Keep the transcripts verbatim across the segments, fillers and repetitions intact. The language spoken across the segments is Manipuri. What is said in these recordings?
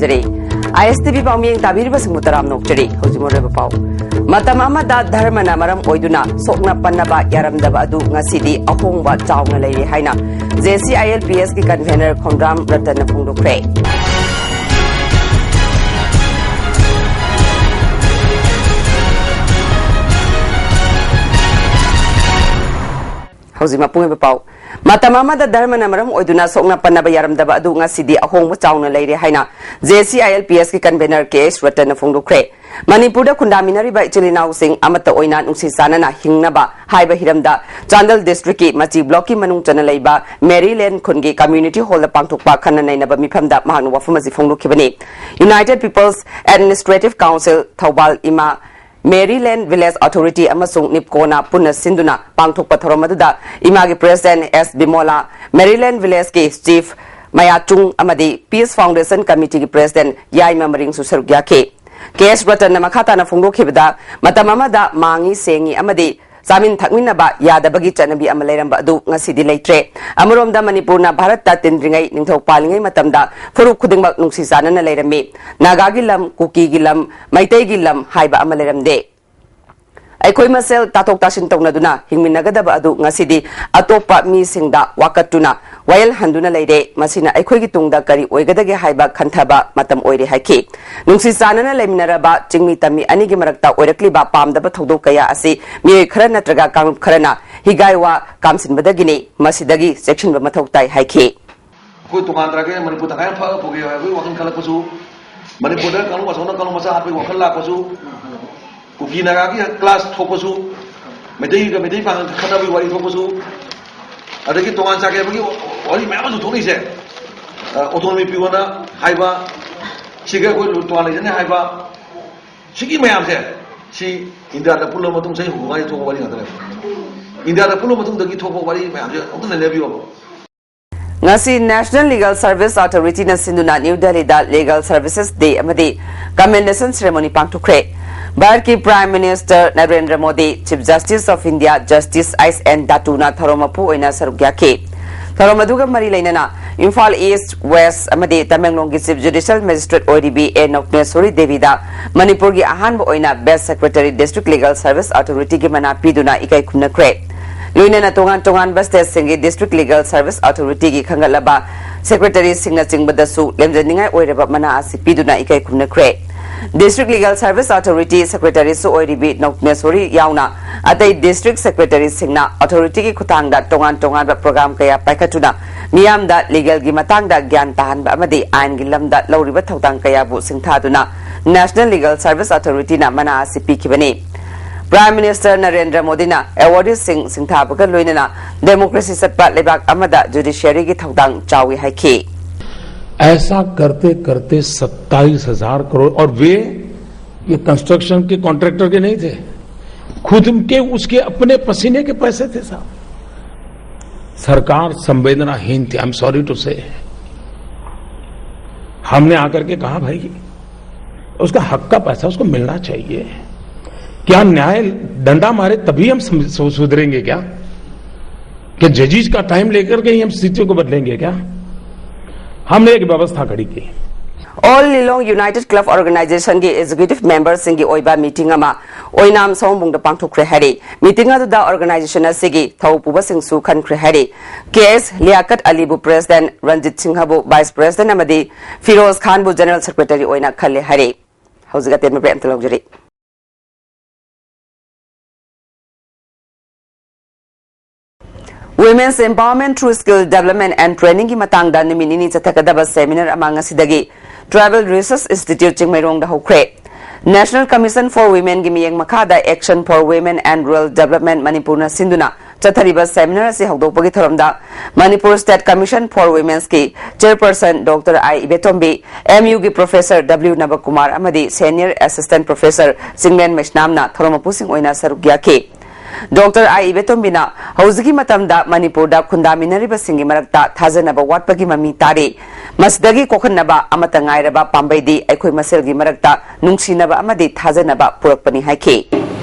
ꯖꯔꯤ꯫ ꯑꯥꯏ ꯑꯦꯁ ꯇꯤ ꯚꯤ ꯄꯥꯎꯃꯤꯌꯦꯡ ꯇꯥꯕꯤꯔꯤꯕꯁꯤꯡꯕꯨ ꯇꯔꯥꯝꯅ ꯑꯣꯛꯆꯔꯤ꯫ ꯍꯧꯖꯤꯛ ꯃꯔꯨꯑꯣꯏꯕ ꯄꯥꯎ꯫ ꯃꯇꯝ ꯑꯃꯗ ꯙꯔꯃꯅ ꯃꯔꯝ ꯑꯣꯏꯗꯨꯅ ꯁꯣꯛꯅ ꯄꯟꯅꯕ ꯌꯥꯔꯝꯗꯕ ꯑꯗꯨ ꯉꯁꯤꯗꯤ ꯑꯍꯣꯡꯕ ꯆꯥꯎꯅ ꯂꯩꯔꯦ ꯍꯥꯏꯅ J C I L P ꯑꯦꯁꯀꯤ convener ꯈꯣꯡꯗ꯭ꯔꯥꯝ ꯔꯇꯟꯅ ꯐꯣꯡꯗꯣꯛꯈ꯭ꯔꯦ꯫ ꯍꯧꯖꯤꯛ ꯃꯄꯨꯡ ꯑꯣꯏꯕ ꯄꯥꯎ꯫ ꯃꯇꯝ ꯑꯃꯗ ꯙꯔꯃꯅ ꯃꯔꯝ ꯑꯣꯏꯗꯨꯅ ꯁꯣꯛꯅ ꯄꯟꯅꯕ ꯌꯥꯔꯝꯗꯕ ꯑꯗꯨ ꯉꯁꯤꯗꯤ ꯑꯍꯣꯡꯕ ꯆꯥꯎꯅ ꯂꯩꯔꯦ ꯍꯥꯏꯅ J C I L P ꯑꯦꯁꯀꯤ convener ꯀꯦ ꯑꯦꯁ ꯔꯇꯟꯅ ꯐꯣꯡꯗꯣꯛꯈ꯭ꯔꯦ꯫ ꯃꯅꯤꯄꯨꯔꯗ ꯈꯨꯟꯗꯥꯃꯤꯟꯅꯔꯤꯕ ꯏꯆꯤꯜ ꯏꯅꯥꯎꯁꯤꯡ ꯑꯃꯠꯇ ꯑꯣꯏꯅ ꯅꯨꯡꯁꯤ ꯆꯥꯟꯅꯅ ꯍꯤꯡꯅꯕ ꯍꯥꯏꯕ ꯍꯤꯔꯝꯗ ꯆꯥꯟꯗꯦꯜ districtꯀꯤ ꯃꯆꯤ blockꯀꯤ ꯃꯅꯨꯡ ꯆꯟꯅ ꯂꯩꯕ ꯃꯦꯔꯤꯂꯦꯟ ꯈꯨꯟꯒꯤ community hallꯗ ꯄꯥꯡꯊꯣꯛꯄ ꯈꯟꯅ ꯅꯩꯅꯕ ꯃꯤꯐꯝꯗ ꯃꯍꯥꯛꯅ ꯋꯥꯐꯝ ꯑꯁꯤ ꯐꯣꯡꯗꯣꯛꯈꯤꯕꯅꯤ꯫ United People's Administrative Council Thoubal ꯏꯃꯥ ꯃꯦꯔꯤꯂꯦꯟ ꯚꯤꯂꯦꯖ ꯑꯣꯊꯣꯔꯤꯇꯤ ꯑꯃꯁꯨꯡ ꯅꯤꯞꯀꯣꯅ ꯄꯨꯟꯅ ꯁꯤꯟꯗꯨꯅ ꯄꯥꯡꯊꯣꯛꯄ ꯊꯧꯔꯝ ꯑꯗꯨꯗ ꯏꯃꯥꯒꯤ president ꯑꯦꯁ ꯕꯤꯃꯣꯂꯥ, ꯃꯦꯔꯤꯂꯦꯟ ꯚꯤꯂꯦꯖꯀꯤ chief ꯃꯌꯥꯆꯨꯡ ꯑꯃꯗꯤ Peace Foundation Committeeꯒꯤ president ꯌꯥꯏꯃ ꯃꯔꯤꯡꯁꯨ ꯁꯔꯨꯛ ꯌꯥꯈꯤ꯫ ꯀꯦ ꯑꯦꯁ ꯔꯇꯟꯅ ꯃꯈꯥ ꯇꯥꯅ ꯐꯣꯡꯗꯣꯛꯈꯤꯕꯗ, ꯃꯇꯝ ꯑꯃꯗ ꯃꯥꯡꯉꯤ ꯁꯦꯡꯉꯤ ꯑꯃꯗꯤ ꯆꯥꯃꯤꯟ ꯊꯛꯃꯤꯟꯅꯕ ꯌꯥꯗꯕꯒꯤ ꯆꯠꯅꯕꯤ ꯑꯃ ꯂꯩꯔꯝꯕ ꯑꯗꯨ ꯉꯁꯤꯗꯤ ꯂꯩꯇ꯭ꯔꯦ꯫ ꯑꯃꯔꯣꯝꯗ ꯃꯅꯤꯄꯨꯔꯅ ꯚꯥꯔꯠꯇ ꯇꯤꯟꯗ꯭ꯔꯤꯉꯩ, ꯅꯤꯡꯊꯧ ꯄꯥꯜꯂꯤꯉꯩ ꯃꯇꯝꯗ ꯐꯨꯔꯨꯞ ꯈꯨꯗꯤꯡꯃꯛ ꯅꯨꯡꯁꯤ ꯆꯥꯟꯅꯅ ꯂꯩꯔꯝꯃꯤ꯫ ꯅꯥꯒꯥꯒꯤ ꯂꯝ, ꯀꯨꯀꯤꯒꯤ ꯂꯝ, ꯃꯩꯇꯩꯒꯤ ꯂꯝ ꯍꯥꯏꯕ ꯑꯃ ꯂꯩꯔꯝꯗꯦ꯫ ꯑꯩꯈꯣꯏ ꯃꯁꯦꯜ ꯇꯥꯊꯣꯛ ꯇꯥꯁꯤꯟ ꯇꯧꯅꯗꯨꯅ ꯍꯤꯡꯃꯤꯟꯅꯒꯗꯕ ꯑꯗꯨ ꯉꯁꯤꯗꯤ ꯑꯇꯣꯞꯄ ꯃꯤꯁꯤꯡꯗ ꯋꯥꯀꯠꯇꯨꯅ ꯋꯥꯌꯦꯜꯍꯟꯗꯨꯅ ꯂꯩꯔꯦ꯫ ꯃꯁꯤꯅ ꯑꯩꯈꯣꯏꯒꯤ ꯇꯨꯡꯗ ꯀꯔꯤ ꯑꯣꯏꯒꯗꯒꯦ ꯍꯥꯏꯕ ꯈꯟꯊꯕ ꯃꯇꯝ ꯑꯣꯏꯔꯦ ꯍꯥꯏꯈꯤ꯫ ꯅꯨꯡꯁꯤ ꯆꯥꯟꯅꯅ ꯂꯩꯃꯤꯟꯅꯔꯕ ꯆꯤꯡꯃꯤ ꯇꯝꯃꯤ ꯑꯅꯤꯒꯤ ꯃꯔꯛꯇ ꯑꯣꯏꯔꯛꯂꯤꯕ ꯄꯥꯝꯗꯕ ꯊꯧꯗꯣꯛ ꯀꯌꯥ ꯑꯁꯤ ꯃꯤꯑꯣꯏ ꯈꯔ ꯅꯠꯇ꯭ꯔꯒ ꯀꯥꯡꯂꯨꯞ ꯈꯔꯅ ꯍꯤꯒꯥꯏ ꯋꯥ ꯀꯥꯝꯁꯤꯟꯕꯗꯒꯤꯅꯤ꯫ ꯃꯁꯤꯗꯒꯤ ꯆꯦꯛꯁꯤꯟꯕ ꯃꯊꯧ ꯇꯥꯏ ꯍꯥꯏꯈꯤ꯫ ꯑꯩꯈꯣꯏ ꯇꯣꯉꯥꯟ ꯇꯥꯔꯒꯦ, ꯃꯅꯤꯄꯨꯔ ꯇꯪꯈꯥꯏ ꯑꯃ ꯐꯛꯑ ꯄꯨꯒꯦ ꯍꯥꯏꯕꯒꯤ ꯋꯥꯈꯜ ꯈꯜꯂꯛꯄꯁꯨ, ꯃꯅꯤꯄꯨꯔꯗ ꯀꯥꯡꯂꯨꯞ ꯑꯆꯧꯅ ꯀꯥꯡꯂꯨꯞ ꯃꯆꯥ ꯍꯥꯠꯄꯒꯤ ꯋꯥꯈꯜ ꯂꯥꯛꯄꯁꯨ, ꯀꯨꯀꯤ ꯅꯥꯒꯥꯒꯤ clash ꯊꯣꯛꯄꯁꯨ, ꯃꯩꯇꯩꯒ ꯃꯩꯇꯩ ꯄꯥꯉꯜ ꯈꯠꯅꯕꯒꯤ ꯋꯥꯔꯤ ꯊꯣꯛꯄꯁꯨ, ꯑꯗꯒꯤ ꯇꯣꯉꯥꯟ ꯆꯥꯒꯦ ꯍꯥꯏꯕꯒꯤ ꯋꯥꯔꯤ ꯃꯌꯥꯝ ꯑꯃꯁꯨ ꯊꯣꯛꯂꯛꯏꯁꯦ, ꯑ, autonomy ꯄꯤꯌꯣꯅ ꯍꯥꯏꯕ, ꯁꯤꯒ ꯑꯩꯈꯣꯏ ꯇꯣꯉꯥꯟ ꯂꯩꯖꯅꯤ ꯍꯥꯏꯕ, ꯁꯤꯒꯤ ꯃꯌꯥꯝꯁꯦ, ꯁꯤ ꯏꯟꯗꯤꯌꯥꯗ ꯄꯨꯜꯂꯕ ꯃꯇꯨꯡ ꯆꯍꯤ ꯍꯨꯝꯐꯨ ꯃꯉꯥꯗꯤ ꯊꯣꯛꯄ ꯋꯥꯔꯤ ꯉꯥꯛꯇꯅꯦꯕ꯫ ꯏꯟꯗꯤꯌꯥꯗ ꯄꯨꯜꯂꯕ ꯃꯇꯨꯡꯗꯒꯤ ꯊꯣꯛꯄ ꯋꯥꯔꯤ ꯃꯌꯥꯝꯁꯦ ꯑꯃꯨꯛꯇ ꯅꯩꯅꯕꯤꯌꯣꯕ꯫ ꯉꯁꯤ National Legal Service Authorityꯅ ꯁꯤꯟꯗꯨꯅ ꯅ꯭ꯌꯨ ꯗꯦꯜꯂꯤꯗ Legal Services Day ꯑꯃꯗꯤ Commendation Ceremony ꯄꯥꯡꯊꯣꯛꯈ꯭ꯔꯦ꯫ ꯚꯥꯔꯠꯀꯤ Prime Minister Narendra Modi, Chief Justice of India Justice ꯑꯥꯏꯁ ꯑꯦꯟ ꯗꯥꯇꯨꯅ ꯊꯧꯔꯝ ꯃꯄꯨ ꯑꯣꯏꯅ ꯁꯔꯨꯛ ꯌꯥꯈꯤ꯫ ꯊꯧꯔꯝ ꯑꯗꯨꯒ ꯃꯔꯤ ꯂꯩꯅꯅ ꯏꯝꯐꯥꯜ ꯏꯁ꯭ꯠ, ꯋꯦꯁ꯭ꯠ ꯑꯃꯗꯤ ꯇꯃꯦꯡꯂꯣꯡꯒꯤ Chief Judicial Magistrate ꯑꯣꯏꯔꯤꯕꯤ ꯑꯦ ꯅꯧꯇꯅꯦꯁꯣꯔꯤ ꯗꯦꯕꯤꯗ ꯃꯅꯤꯄꯨꯔꯒꯤ ꯑꯍꯥꯟꯕ ꯑꯣꯏꯅ Best Secretary District Legal Service Authorityꯒꯤ ꯃꯅꯥ ꯄꯤꯗꯨꯅ ꯏꯀꯥꯏ ꯈꯨꯝꯅꯈ꯭ꯔꯦ꯫ ꯂꯣꯏꯅꯅ ꯇꯣꯉꯥꯟ ꯇꯣꯉꯥꯟꯕ stateꯁꯤꯡꯒꯤ District Legal Service Authorityꯒꯤ ꯈꯟꯒꯠꯂꯕ secretaryꯁꯤꯡꯅꯆꯤꯡꯕꯗꯁꯨ ꯂꯦꯝꯖꯅꯤꯡꯉꯥꯏ ꯑꯣꯏꯔꯕ ꯃꯅꯥ ꯑꯁꯤ ꯄꯤꯗꯨꯅ ꯏꯀꯥꯏ ꯈꯨꯝꯅꯈ꯭ꯔꯦ꯫ District Legal Service Authority secretaryꯁꯨ ꯑꯣꯏꯔꯤꯕꯤ ꯅꯧꯇꯅꯦꯁꯣꯔꯤ ꯌꯥꯎꯅ ꯑꯇꯩ district secretaryꯁꯤꯡꯅ authorityꯒꯤ ꯈꯨꯠꯊꯥꯡꯗ ꯇꯣꯉꯥꯟ ꯇꯣꯉꯥꯟꯕ program ꯀꯌꯥ ꯄꯥꯏꯈꯠꯇꯨꯅ ꯃꯤꯌꯥꯝꯗ legalꯒꯤ ꯃꯇꯥꯡꯗ ꯒ꯭ꯌꯥꯟ ꯇꯥꯍꯟꯕ ꯑꯃꯗꯤ ꯑꯥꯏꯟꯒꯤ ꯂꯝꯗ ꯂꯧꯔꯤꯕ ꯊꯧꯗꯥꯡ ꯀꯌꯥꯕꯨ ꯁꯤꯡꯊꯥꯗꯨꯅ National Legal Service Authorityꯅ ꯃꯅꯥ ꯑꯁꯤ ꯄꯤꯈꯤꯕꯅꯤ꯫ Prime Minister ꯅꯔꯦꯟꯗ꯭ꯔ ꯃꯣꯗꯤꯅ awardee ꯁꯤꯡ ꯁꯤꯡꯊꯥꯕꯒ ꯂꯣꯏꯅꯅ democracy ꯆꯠꯄ ꯂꯩꯕꯥꯛ ꯑꯃꯗ judiciaryꯒꯤ ꯊꯧꯗꯥꯡ ꯆꯥꯎꯏ ꯍꯥꯏꯈꯤ꯫ ऐसा करते करते सत्ताईस हजार करोड़, और वे ये कंस्ट्रक्शन के कॉन्ट्रैक्टर के नहीं थे, खुद के, उसके अपने पसीने के पैसे थे साहब। सरकार संवेदनाहीन थी, I'm sorry to say। हमने आकर के कहा, भाई, उसका हक का पैसा उसको मिलना चाहिए। क्या न्याय डंडा मारे तभी हम सम- सु- सुधरेंगे क्या? कि जजेस का टाइम लेकर के ही हम स्थितियों को बदलेंगे क्या? हमने एक व्यवस्था खड़ी की। All Lilong United Club Organizationꯒꯤ executive memberꯁꯤꯡꯒꯤ ꯑꯣꯏꯕ meeting ꯑꯃ ꯑꯣꯏꯅꯥꯝ ꯁꯑꯣꯝꯕꯨꯡꯗ ꯄꯥꯡꯊꯣꯛꯈ꯭ꯔꯦ ꯍꯥꯏꯔꯤ꯫ Meeting ꯑꯗꯨꯗ organization ꯑꯁꯤꯒꯤ ꯊꯧ ꯄꯨꯕꯁꯤꯡꯁꯨ ꯈꯟꯈ꯭ꯔꯦ ꯍꯥꯏꯔꯤ꯫ K S ꯂꯤꯌꯥꯀꯠ ꯑꯂꯤꯕꯨ president, Ranjit ꯁꯤꯡꯍꯕꯨ vice president ꯑꯃꯗꯤ ꯐꯤꯔꯣꯖ ꯈꯥꯟꯕꯨ general secretary ꯑꯣꯏꯅ ꯈꯜꯂꯦ ꯍꯥꯏꯔꯤ꯫ ꯍꯧꯖꯤꯛ ꯑꯇꯦꯟꯕ break ꯑꯃꯇ ꯂꯧꯖꯔꯤ꯫ Women's Empowerment through Skill Development and Trainingꯒꯤ ꯃꯇꯥꯡꯗ ꯅꯨꯃꯤꯠ ꯅꯤꯅꯤ ꯆꯠꯊꯒꯗꯕ seminar ꯑꯃ ꯉꯁꯤꯗꯒꯤ Tribal Research Institute ꯆꯤꯡꯃꯩꯔꯣꯡꯗ ꯍꯧꯈ꯭ꯔꯦ꯫ National Commission for Womenꯒꯤ ꯃꯤꯠꯌꯦꯡ ꯃꯈꯥꯗ Action for Women and Rural Development ꯃꯅꯤꯄꯨꯔꯅ ꯁꯤꯟꯗꯨꯅ ꯆꯠꯊꯔꯤꯕ seminar ꯑꯁꯤ ꯍꯧꯗꯣꯛꯄꯒꯤ ꯊꯧꯔꯝꯗ Manipur State Commission for Women'sꯀꯤ chairperson Doctor I ꯏꯕꯦꯇꯣꯝꯕꯤ, M Uꯒꯤ professor W ꯅꯕꯀꯨꯃꯥꯔ ꯑꯃꯗꯤ senior assistant professor ꯆꯤꯡꯂꯦꯟ ꯃꯩꯁꯅꯥꯝꯅ ꯊꯧꯔꯝ ꯃꯄꯨꯁꯤꯡ ꯑꯣꯏꯅ ꯁꯔꯨꯛ ꯌꯥꯈꯤ꯫ Doctor I ꯏꯕꯦꯇꯣꯝꯕꯤꯅ ꯍꯧꯖꯤꯛꯀꯤ ꯃꯇꯝꯗ ꯃꯅꯤꯄꯨꯔꯗ ꯈꯨꯟꯗꯥꯃꯤꯟꯅꯔꯤꯕꯁꯤꯡꯒꯤ ꯃꯔꯛꯇ ꯊꯥꯖꯅꯕ ꯋꯥꯠꯄꯒꯤ ꯃꯃꯤ ꯇꯥꯔꯤ꯫ ꯃꯁꯤꯗꯒꯤ ꯀꯣꯛꯍꯟꯅꯕ ꯑꯃꯠꯇ ꯉꯥꯏꯔꯕ ꯄꯥꯝꯕꯩꯗꯤ ꯑꯩꯈꯣꯏ ꯃꯁꯦꯜꯒꯤ ꯃꯔꯛꯇ ꯅꯨꯡꯁꯤꯅꯕ ꯑꯃꯗꯤ ꯊꯥꯖꯅꯕ ꯄꯨꯔꯛꯄꯅꯤ ꯍꯥꯏꯈꯤ꯫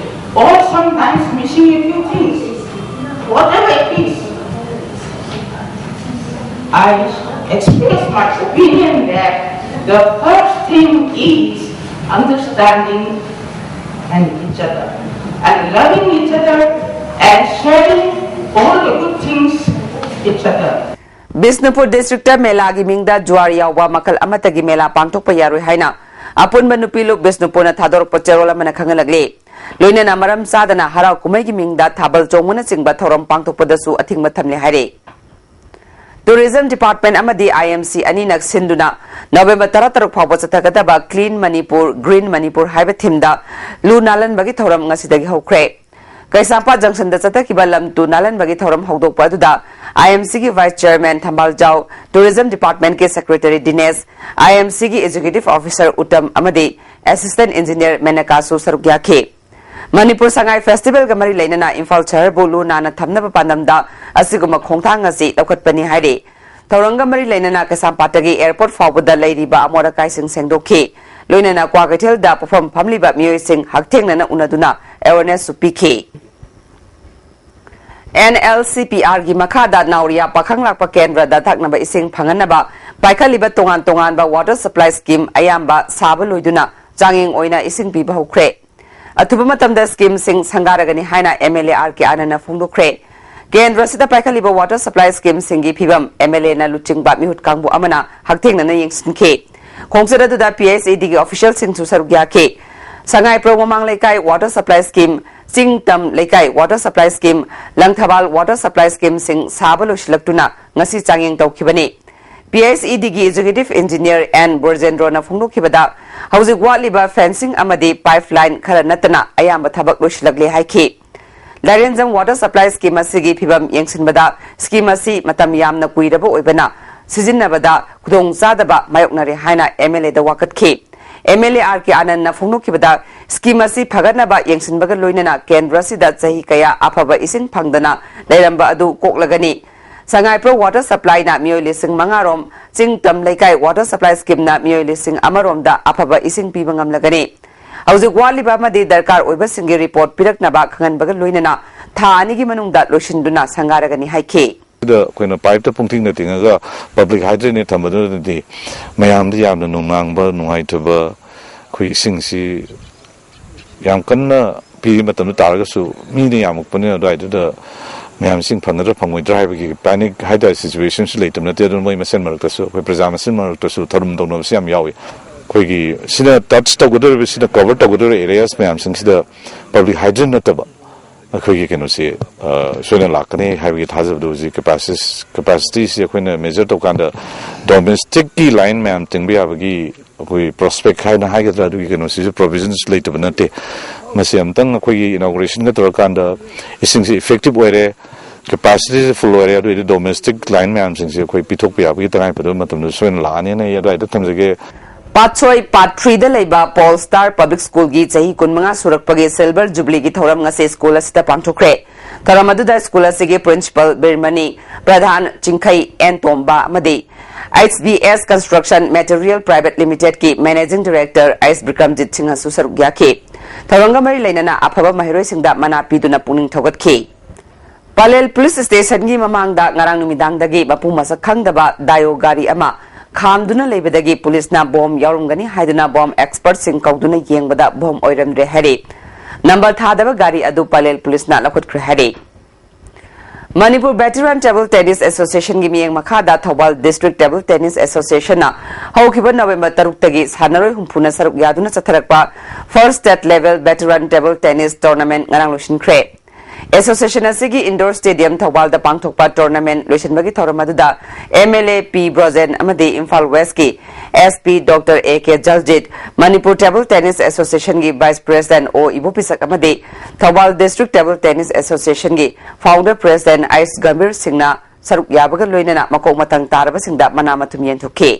Or sometimes missing a few things, whatever it is. I express my opinion that the first thing is understanding and each other and loving each other and sharing all the good things each other. Bishnupur district ꯃꯦꯂꯥꯒꯤ ꯃꯤꯡꯗ ꯖꯨꯋꯥꯔ ꯌꯥꯎꯕ ꯃꯈꯜ ꯑꯃꯠꯇꯒꯤ ꯃꯦꯂꯥ ꯄꯥꯡꯊꯣꯛꯄ ꯌꯥꯔꯣꯏ ꯍꯥꯏꯅ ꯑꯄꯨꯟꯕ ꯅꯨꯄꯤ ꯂꯨꯞ ꯕꯤꯁꯅꯨꯄꯨꯔꯅ ꯊꯥꯗꯣꯔꯛꯄ ꯆꯦꯔꯣꯜ ꯑꯃꯅ ꯈꯪꯍꯜꯂꯛꯂꯤ꯫ ꯂꯣꯏꯅꯅ ꯃꯔꯝ ꯆꯥꯗꯅ ꯍꯔꯥꯎ ꯀꯨꯝꯍꯩꯒꯤ ꯃꯤꯡꯗ ꯊꯥꯕꯜ ꯆꯣꯡꯕꯅꯆꯤꯡꯕ ꯊꯧꯔꯝ ꯄꯥꯡꯊꯣꯛꯄꯗꯁꯨ ꯑꯊꯤꯡꯕ ꯊꯝꯂꯦ ꯍꯥꯏꯔꯤ꯫ ꯇꯨꯔꯤꯖꯝ ꯗꯤꯄꯥꯔꯠꯃꯦꯟ ꯑꯃꯗꯤ ꯑꯥꯏ ꯑꯦꯝ ꯁꯤ ꯑꯅꯤꯅ ꯁꯤꯟꯗꯨꯅ ꯅꯣꯕꯦꯝꯕꯔ ꯇꯔꯥꯇꯔꯨꯛ ꯐꯥꯎꯕ ꯆꯠꯊꯒꯗꯕ Clean Manipur, Green Manipur ꯍꯥꯏꯕ ꯊꯤꯝꯗ ꯂꯨ ꯅꯥꯜꯍꯟꯕꯒꯤ ꯊꯧꯔꯝ ꯉꯁꯤꯗꯒꯤ ꯍꯧꯈ꯭ꯔꯦ꯫ ꯀꯩꯁꯥꯝꯄꯥꯠ ꯖꯪꯁꯟꯗ ꯆꯠꯊꯈꯤꯕ ꯂꯝ ꯇꯨ ꯅꯥꯜꯍꯟꯕꯒꯤ ꯊꯧꯔꯝ ꯍꯧꯗꯣꯛꯄ ꯑꯗꯨꯗ ꯑꯥꯏ ꯑꯦꯝ ꯁꯤꯒꯤ ꯚꯥꯏꯁ ꯆꯦꯌꯔꯃꯦꯟ ꯊꯝꯕꯥꯜꯖꯥꯎ, ꯇꯨꯔꯤꯖꯝ ꯗꯤꯄꯥꯔꯠꯃꯦꯟꯠꯀꯤ ꯁꯦꯀ꯭ꯔꯦꯇꯔꯤ ꯗꯤꯅꯦꯁ, ꯑꯥꯏ ꯑꯦꯝ ꯁꯤꯒꯤ ꯑꯦꯛꯖꯤꯀ꯭ꯌꯨꯇꯤꯚ ꯑꯣꯐꯤꯁꯥꯔ ꯎꯠꯇꯝ ꯑꯃꯗꯤ ꯑꯦꯁꯤꯁꯇꯦꯟꯠ ꯏꯟꯖꯤꯅꯤꯌꯔ ꯃꯦꯅꯀꯥꯁꯨ ꯁꯔꯨꯛ ꯌꯥꯈꯤ꯫ ꯃꯅꯤꯄꯨꯔ ꯁꯉꯥꯏ ꯐꯦꯁꯇꯤꯚꯦꯜꯒ ꯃꯔꯤ ꯂꯩꯅꯅ ꯏꯝꯐꯥꯜ ꯁꯍꯔꯕꯨ ꯂꯨ ꯅꯥꯟꯅ ꯊꯝꯅꯕ ꯄꯥꯟꯗꯝꯗ ꯑꯁꯤꯒꯨꯝꯕ ꯈꯣꯡꯊꯥꯡ ꯑꯁꯤ ꯂꯧꯈꯠꯄꯅꯤ ꯍꯥꯏꯔꯤ꯫ ꯊꯧꯔꯝꯒ ꯃꯔꯤ ꯂꯩꯅꯅ ꯀꯩꯁꯥꯝꯄꯥꯠꯇꯒꯤ ꯑꯦꯌꯔꯄꯣꯔꯠ ꯐꯥꯎꯕꯗ ꯂꯩꯔꯤꯕ ꯑꯃꯣꯠ ꯑꯀꯥꯏꯁꯤꯡ ꯁꯦꯡꯗꯣꯛꯈꯤ꯫ ꯂꯣꯏꯅꯅ ꯀ꯭ꯋꯥꯀꯩꯊꯦꯜꯗ ꯄꯣꯠꯐꯝ ꯐꯝꯂꯤꯕ ꯃꯤꯑꯣꯏꯁꯤꯡ ꯍꯛꯊꯦꯡꯅꯅ ꯎꯅꯗꯨꯅ ꯑꯦꯋꯦꯔꯅꯦꯁꯁꯨ ꯄꯤꯈꯤ꯫ ꯑꯦꯟ ꯑꯦꯜ ꯁꯤ ꯄꯤ ꯑꯥꯔꯒꯤ ꯃꯈꯥꯗ ꯅꯥꯎꯔꯤꯌꯥ ꯄꯥꯈꯪ ꯂꯥꯛꯄ ꯀꯦꯟꯗ꯭ꯔꯗ ꯊꯛꯅꯕ ꯏꯁꯤꯡ ꯐꯪꯍꯟꯅꯕ ꯄꯥꯏꯈꯠꯂꯤꯕ ꯇꯣꯉꯥꯟ ꯇꯣꯉꯥꯟꯕ ꯋꯥꯇꯔ ꯁꯄ꯭ꯂꯥꯏ ꯁ꯭ꯀꯤꯝ ꯑꯌꯥꯝꯕ ꯁꯥꯕ ꯂꯣꯏꯗꯨꯅ ꯆꯥꯡꯌꯦꯡ ꯑꯣꯏꯅ ꯏꯁꯤꯡ ꯄꯤꯕ ꯍꯧꯈ꯭ꯔꯦ꯫ ꯑꯊꯨꯕ ꯃꯇꯝꯗ ꯁ꯭ꯀꯤꯝꯁꯤꯡ ꯁꯪꯒꯥꯔꯒꯅꯤ ꯍꯥꯏꯅ M L A R K ꯑꯥꯅꯟꯗꯅ ꯐꯣꯡꯗꯣꯛꯈ꯭ꯔꯦ꯫ ꯀꯦꯟꯗ꯭ꯔ ꯑꯁꯤꯗ ꯄꯥꯏꯈꯠꯂꯤꯕ ꯋꯥꯇꯔ ꯁꯄ꯭ꯂꯥꯏ ꯁ꯭ꯀꯤꯝꯁꯤꯡꯒꯤ ꯐꯤꯕꯝ ꯑꯦꯝ ꯑꯦꯜ ꯑꯦꯅ ꯂꯨꯆꯤꯡꯕ ꯃꯤꯍꯨꯠ ꯀꯥꯡꯕꯨ ꯑꯃꯅ ꯍꯛꯊꯦꯡꯅꯅ ꯌꯦꯡꯁꯤꯟꯈꯤ꯫ ꯈꯣꯡꯆꯠ ꯑꯗꯨꯗ ꯄꯤ ꯑꯩꯆ ꯏ ꯗꯤꯒꯤ ꯑꯣꯐꯤꯁꯤꯌꯦꯜꯁꯤꯡꯁꯨ ꯁꯔꯨꯛ ꯌꯥꯈꯤ꯫ ꯁꯉꯥꯏꯄ꯭ꯔꯧ ꯃꯃꯥꯡ ꯂꯩꯀꯥꯏ water supply scheme, Chingtam Leikai water supply scheme, Langthabal water supply ꯁ꯭ꯀꯤꯝꯁꯤꯡ ꯁꯥꯕ ꯂꯣꯏꯁꯤꯜꯂꯛꯇꯨꯅ ꯉꯁꯤ ꯆꯥꯡꯌꯦꯡ ꯇꯧꯈꯤꯕꯅꯤ꯫ ꯄꯤ ꯑꯩꯆ ꯏ ꯗꯤꯒꯤ ꯑꯦꯛꯖꯤꯀ꯭ꯌꯨꯇꯤꯚ ꯏꯟꯖꯤꯅꯤꯌꯔ ꯑꯦꯟ ꯕ꯭ꯔꯖꯦꯟꯗ꯭ꯔꯣꯅ ꯐꯣꯡꯗꯣꯛꯈꯤꯕꯗ, ꯍꯧꯖꯤꯛ ꯋꯥꯠꯂꯤꯕ ꯐꯦꯟꯁꯤꯡ ꯑꯃꯗꯤ ꯄꯥꯏꯞ ꯂꯥꯏꯟ ꯈꯔ ꯅꯠꯇꯅ ꯑꯌꯥꯝꯕ ꯊꯕꯛ ꯂꯣꯏꯁꯤꯜꯂꯛꯂꯦ ꯍꯥꯏꯈꯤ꯫ ꯂꯥꯏꯔꯦꯟꯖꯝ ꯋꯥꯇꯔ ꯁꯄ꯭ꯂꯥꯏ ꯁ꯭ꯀꯤꯝ ꯑꯁꯤꯒꯤ ꯐꯤꯕꯝ ꯌꯦꯡꯁꯤꯟꯕꯗ, ꯁ꯭ꯀꯤꯝ ꯑꯁꯤ ꯃꯇꯝ ꯌꯥꯝꯅ ꯀꯨꯏꯔꯕ ꯑꯣꯏꯕꯅ ꯁꯤꯖꯤꯟꯅꯕꯗ ꯈꯨꯗꯣꯡꯆꯥꯗꯕ ꯃꯥꯌꯣꯛꯅꯔꯦ ꯍꯥꯏꯅ ꯑꯦꯝ ꯑꯦꯜ ꯑꯦꯗ ꯋꯥꯀꯠꯈꯤ꯫ M L A R K ꯑꯥꯅꯟꯗꯅ ꯐꯣꯡꯗꯣꯛꯈꯤꯕꯗ, ꯁ꯭ꯀꯤꯝ ꯑꯁꯤ ꯐꯒꯠꯅꯕ ꯌꯦꯡꯁꯤꯟꯕꯒ ꯂꯣꯏꯅꯅ ꯀꯦꯟꯗ꯭ꯔ ꯑꯁꯤꯗ ꯆꯍꯤ ꯀꯌꯥ ꯑꯐꯕ ꯏꯁꯤꯡ ꯐꯪꯗꯅ ꯂꯩꯔꯝꯕ ꯑꯗꯨ ꯀꯣꯛꯂꯒꯅꯤ꯫ ꯁꯉꯥꯏꯄ꯭ꯔꯧ ꯋꯥꯇꯔ ꯁꯄ꯭ꯂꯥꯏꯅ ꯃꯤꯑꯣꯏ ꯂꯤꯁꯤꯡ ꯃꯉꯥ ꯔꯣꯝ, ꯆꯤꯡ ꯇꯝ ꯂꯩꯀꯥꯏ ꯋꯥꯇꯔ ꯁꯄ꯭ꯂꯥꯏ ꯁ꯭ꯀꯤꯝꯅ ꯃꯤꯑꯣꯏ ꯂꯤꯁꯤꯡ ꯑꯃ ꯔꯣꯝꯗ ꯑꯐꯕ ꯏꯁꯤꯡ ꯄꯤꯕ ꯉꯝꯂꯒꯅꯤ꯫ ꯍꯧꯖꯤꯛ ꯋꯥꯠꯂꯤꯕ ꯑꯃꯗꯤ ꯗꯔꯀꯥꯔ ꯑꯣꯏꯕꯁꯤꯡꯒꯤ ꯔꯤꯄꯣꯔꯠ ꯄꯤꯔꯛꯅꯕ ꯈꯪꯍꯟꯕꯒ ꯂꯣꯏꯅꯅ ꯊꯥ ꯑꯅꯤꯒꯤ ꯃꯅꯨꯡꯗ ꯂꯣꯏꯁꯤꯟꯗꯨꯅ ꯁꯪꯒꯥꯔꯒꯅꯤ ꯍꯥꯏꯈꯤ꯫ ꯁꯤꯗ ꯑꯩꯈꯣꯏꯅ ꯄꯥꯏꯞꯇ ꯄꯨꯡꯊꯤꯡꯗ ꯊꯤꯡꯉꯒ ꯄꯕ꯭ꯂꯤꯛ ꯍꯥꯏꯗ꯭ꯔꯦꯠꯅꯦ ꯊꯝꯕꯗꯨꯅꯗꯤ ꯃꯌꯥꯝꯗ ꯌꯥꯝꯅ ꯅꯨꯡꯅꯥꯡꯕ, ꯅꯨꯡꯉꯥꯏꯇꯕ, ꯑꯩꯈꯣꯏ ꯏꯁꯤꯡꯁꯤ ꯌꯥꯝ ꯀꯟꯅ ꯄꯤꯔꯤ ꯃꯇꯝꯗ ꯇꯥꯔꯒꯁꯨ ꯃꯤꯅ ꯌꯥꯝꯃꯛꯄꯅꯤꯅ ꯑꯗꯨꯋꯥꯏꯗꯨꯗ ꯃꯌꯥꯝ ꯏꯁꯤꯡ ꯐꯪꯒꯗ꯭ꯔꯥ ꯐꯪꯉꯣꯏꯗ꯭ꯔꯥ ꯍꯥꯏꯕꯒꯤ ꯄꯦꯅꯤꯛ ꯍꯥꯏꯇꯥꯔꯦ, ꯁꯤꯆꯨꯋꯦꯁꯟꯁꯨ ꯂꯩꯇꯕ ꯅꯠꯇꯦ꯫ ꯑꯗꯨꯅ ꯃꯣꯏ ꯃꯁꯦꯟ ꯃꯔꯛꯇꯁꯨ, ꯑꯩꯈꯣꯏ ꯄ꯭ꯔꯖꯥ ꯃꯁꯦꯟ ꯃꯔꯛꯇꯁꯨ ꯊꯧꯔꯝ ꯇꯧꯅꯕꯁꯨ ꯌꯥꯝ ꯌꯥꯎꯏ꯫ ꯑꯩꯈꯣꯏꯒꯤ ꯁꯤꯅ ꯇꯆ ꯇꯧꯒꯗꯧꯔꯤꯕ, ꯁꯤꯅ ꯀꯚꯔ ꯇꯧꯒꯗꯧꯔꯤꯕ ꯑꯦꯔꯤꯌꯥꯁ ꯃꯌꯥꯝꯁꯤꯡꯁꯤꯗ ꯄꯕ꯭ꯂꯤꯛ ꯍꯥꯏꯗ꯭ꯔꯦꯠ ꯅꯠꯇꯕ ꯑꯩꯈꯣꯏꯒꯤ ꯀꯩꯅꯣꯁꯤ, ꯑ, ꯁꯣꯏꯗꯅ ꯂꯥꯛꯀꯅꯤ ꯍꯥꯏꯕꯒꯤ ꯊꯥꯖꯕꯗꯨ ꯍꯧꯖꯤꯛ ꯀꯦꯄꯥꯁꯤꯁ-, ꯀꯦꯄꯥꯁꯤꯇꯤꯁꯤ ꯑꯩꯈꯣꯏꯅ ꯃꯦꯖꯔ ꯇꯧꯀꯥꯟꯗ ꯗꯣꯃꯦꯁꯇꯤꯛꯀꯤ ꯂꯥꯏꯟ ꯃꯌꯥꯝ ꯇꯤꯡꯕ ꯌꯥꯕꯒꯤ ꯑꯩꯈꯣꯏ ꯄ꯭ꯔꯣꯁꯄꯦꯛ ꯍꯥꯏꯅ ꯍꯥꯏꯒꯗ꯭ꯔꯥ, ꯑꯗꯨꯒꯤ ꯀꯩꯅꯣꯁꯤꯁꯨ ꯄ꯭ꯔꯣꯚꯤꯖꯟꯁ ꯂꯩꯇꯕ ꯅꯠꯇꯦ꯫ ꯃꯁꯤ ꯑꯝꯇꯪ ꯑꯩꯈꯣꯏꯒꯤ ꯏꯅꯣꯒ꯭ꯔꯦꯁꯟꯒ ꯇꯧꯔꯀꯥꯟꯗ ꯏꯁꯤꯡꯁꯤ ꯏꯐꯦꯛꯇꯤꯞ ꯑꯣꯏꯔꯦ, ꯀꯦꯄꯥꯁꯤꯇꯤꯁꯤ ꯐꯨꯜ ꯑꯣꯏꯔꯦ, ꯑꯗꯨ ꯑꯣꯏꯔꯗꯤ ꯗꯣꯃꯦꯁꯇꯤꯛ ꯂꯥꯏꯟ ꯃꯌꯥꯝꯁꯤꯡꯁꯤ ꯑꯩꯈꯣꯏ ꯄꯤꯊꯣꯛꯄ ꯌꯥꯕꯒꯤ ꯇꯉꯥꯏ ꯐꯗꯕ ꯃꯇꯝꯗ ꯁꯣꯏꯗꯅ ꯂꯥꯛꯑꯅꯤꯅ ꯑꯩ ꯑꯗꯨꯋꯥꯏꯗ ꯊꯝꯖꯒꯦ꯫ ꯄꯥꯠꯁꯣꯏ ꯄꯥꯠ ꯊ꯭ꯔꯤꯗ ꯂꯩꯕ ꯄꯣꯜ ꯁ꯭ꯇꯥꯔ ꯄꯕ꯭ꯂꯤꯛ ꯁ꯭ꯀꯨꯜꯒꯤ ꯆꯍꯤ ꯀꯨꯟꯃꯉꯥ ꯁꯨꯔꯛꯄꯒꯤ ꯁꯤꯜꯚꯔ ꯖꯨꯕꯤꯂꯤꯒꯤ ꯊꯧꯔꯝ ꯉꯁꯤ ꯁ꯭ꯀꯨꯜ ꯑꯁꯤꯗ ꯄꯥꯡꯊꯣꯛꯈ꯭ꯔꯦ꯫ ꯊꯧꯔꯝ ꯑꯗꯨꯗ ꯁ꯭ꯀꯨꯜ ꯑꯁꯤꯒꯤ ꯄ꯭ꯔꯤꯟꯁꯤꯄꯜ ꯕꯤꯔꯃꯅꯤ, ꯄ꯭ꯔꯙꯥꯟ ꯆꯤꯡꯈꯩ ꯑꯦꯟ ꯇꯣꯝꯕ ꯑꯃꯗꯤ H B S construction material private ꯂꯤꯃꯤꯇꯦꯗꯀꯤ ꯃꯦꯅꯦꯖꯤꯡ ꯗꯤꯔꯦꯛꯇꯔ ꯑꯩꯆ ꯕꯤꯀ꯭ꯔꯝꯖꯤꯠ ꯁꯤꯡꯍꯁꯨ ꯁꯔꯨꯛ ꯌꯥꯈꯤ꯫ ꯊꯧꯔꯝꯒ ꯃꯔꯤ ꯂꯩꯅꯅ ꯑꯐꯕ ꯃꯍꯩꯔꯣꯏꯁꯤꯡꯗ ꯃꯅꯥ ꯄꯤꯗꯨꯅ ꯄꯨꯛꯅꯤꯡ ꯊꯧꯒꯠꯈꯤ꯫ ꯄꯂꯦꯜ ꯄꯨꯂꯤꯁ ꯁ꯭ꯇꯦꯁꯟꯒꯤ ꯃꯃꯥꯡꯗ ꯉꯔꯥꯡ ꯅꯨꯃꯤꯗꯥꯡꯗꯒꯤ ꯃꯄꯨ ꯃꯁꯛ ꯈꯪꯗꯕ ꯗꯥꯏꯑꯣ ꯒꯥꯔꯤ ꯑꯃ ꯈꯥꯝꯗꯨꯅ ꯂꯩꯕꯗꯒꯤ ꯄꯨꯂꯤꯁꯅ ꯕꯣꯝ ꯌꯥꯎꯔꯝꯒꯅꯤ ꯍꯥꯏꯗꯨꯅ ꯕꯣꯝ ꯑꯦꯛꯁꯄꯔꯠꯁꯤꯡ ꯀꯧꯗꯨꯅ ꯌꯦꯡꯕꯗ ꯕꯣꯝ ꯑꯣꯏꯔꯝꯗ꯭ꯔꯦ ꯍꯥꯏꯔꯤ꯫ ꯅꯝꯕꯔ ꯊꯥꯗꯕ ꯒꯥꯔꯤ ꯑꯗꯨ ꯄꯂꯦꯜ ꯄꯨꯂꯤꯁꯅ ꯂꯧꯈꯠꯈ꯭ꯔꯦ ꯍꯥꯏꯔꯤ꯫ ꯃꯅꯤꯄꯨꯔ ꯚꯦꯇꯔꯥꯟ ꯇꯦꯕꯜ ꯇꯦꯅꯤꯁ ꯑꯦꯁꯣꯁꯤꯌꯦꯁꯟꯒꯤ ꯃꯤꯠꯌꯦꯡ ꯃꯈꯥꯗ ꯊꯧꯕꯥꯜ ꯗꯤꯁꯇ꯭ꯔꯤꯛ ꯇꯦꯕꯜ ꯇꯦꯅꯤꯁ ꯑꯦꯁꯣꯁꯤꯌꯦꯁꯟꯅ ꯍꯧꯈꯤꯕ ꯅꯕꯦꯝꯕꯔ ꯇꯔꯨꯛꯇꯒꯤ ꯁꯥꯟꯅꯔꯣꯏ ꯍꯨꯝꯐꯨꯅ ꯁꯔꯨꯛ ꯌꯥꯗꯨꯅ ꯆꯠꯊꯔꯛꯄ first state level veteran table tennis tournament ꯉꯔꯥꯡ ꯂꯣꯏꯁꯤꯟꯈ꯭ꯔꯦ꯫ ꯑꯦꯁꯣꯁꯤꯌꯦꯁꯟ ꯑꯁꯤꯒꯤ ꯏꯟꯗꯣꯔ ꯁ꯭ꯇꯦꯗꯤꯌꯝ ꯊꯧꯕꯥꯜꯗ ꯄꯥꯡꯊꯣꯛꯄ ꯇꯣꯔꯅꯥꯃꯦꯟꯠ ꯂꯣꯏꯁꯤꯟꯕꯒꯤ ꯊꯧꯔꯝ ꯑꯗꯨꯗ ꯑꯦꯝ ꯑꯦꯜ ꯑꯦ ꯄꯤ ꯕ꯭ꯔꯣꯖꯦꯟ ꯑꯃꯗꯤ ꯏꯝꯐꯥꯜ ꯋꯦꯁꯀꯤ S P doctor A K Jaljit, Manipur table tennis ꯑꯦꯁꯣꯁꯤꯌꯦꯁꯟꯒꯤ ꯚꯥꯏꯁ ꯄ꯭ꯔꯦꯁꯤꯗꯦꯟꯠ ꯑꯣ ꯏꯕꯣꯄꯤꯁꯛ ꯑꯃꯗꯤ ꯊꯧꯕꯥꯜ ꯗꯤꯁꯇ꯭ꯔꯤꯛ ꯇꯦꯕꯜ ꯇꯦꯅꯤꯁ ꯑꯦꯁꯣꯁꯤꯌꯦꯁꯟꯒꯤ ꯐꯥꯎꯟꯗꯔ ꯄ꯭ꯔꯦꯁꯤꯗꯦꯟꯠ ꯑꯩꯆ ꯒꯝꯚꯤꯔ ꯁꯤꯡꯅ ꯁꯔꯨꯛ ꯌꯥꯕꯒ ꯂꯣꯏꯅꯅ ꯃꯀꯣꯛ ꯃꯇꯪ ꯇꯥꯔꯕꯁꯤꯡꯗ ꯃꯅꯥ ꯃꯊꯨꯝ ꯌꯦꯟꯊꯣꯛꯈꯤ꯫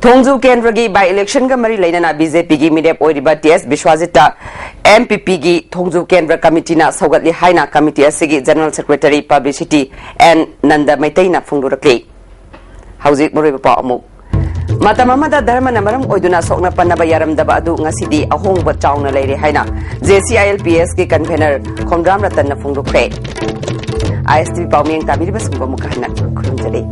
ꯊꯣꯡꯖꯨ ꯀꯦꯟꯗ꯭ꯔꯒꯤ ꯕꯥꯏ ꯏꯂꯦꯛꯁꯟꯒ ꯃꯔꯤ ꯂꯩꯅꯅ ꯕꯤ ꯖꯦ ꯄꯤꯒꯤ ꯃꯤꯔꯦꯞ ꯑꯣꯏꯔꯤꯕ ꯇꯤ ꯑꯦꯁ ꯕꯤꯁ꯭ꯋꯥꯖꯤꯠꯇ ꯑꯦꯝ ꯄꯤ ꯄꯤꯒꯤ ꯊꯣꯡꯖꯨ ꯀꯦꯟꯗ꯭ꯔ ꯀꯃꯤꯇꯤꯅ ꯁꯧꯒꯠꯂꯤ ꯍꯥꯏꯅ ꯀꯃꯤꯇꯤ ꯑꯁꯤꯒꯤ general secretary publicity and Nanda ꯃꯩꯇꯩꯅ ꯐꯣꯡꯗꯣꯔꯛꯂꯤ꯫ ꯍꯧꯖꯤꯛ ꯃꯔꯨꯑꯣꯏꯕ ꯄꯥꯎ ꯑꯃꯨꯛ꯫ ꯃꯇꯝ ꯑꯃꯗ ꯙꯔꯃꯅ ꯃꯔꯝ ꯑꯣꯏꯗꯨꯅ ꯁꯣꯛꯅ ꯄꯟꯅꯕ ꯌꯥꯔꯝꯗꯕ ꯑꯗꯨ ꯉꯁꯤꯗꯤ ꯑꯍꯣꯡꯕ ꯆꯥꯎꯅ ꯂꯩꯔꯦ ꯍꯥꯏꯅ JCILPS ꯀꯤ convener ꯈꯣꯝꯗ꯭ꯔꯥꯝ ꯔꯇꯟꯅ ꯐꯣꯡꯗꯣꯛꯈ꯭ꯔꯦ꯫ ISTV ꯄꯥꯎꯃꯤꯌꯦꯡ ꯇꯥꯕꯤꯔꯤꯕꯁꯤꯡꯕꯨ ꯑꯃꯨꯛꯀ ꯍꯟꯅ ꯈꯨꯔꯨꯝꯖꯔꯤ꯫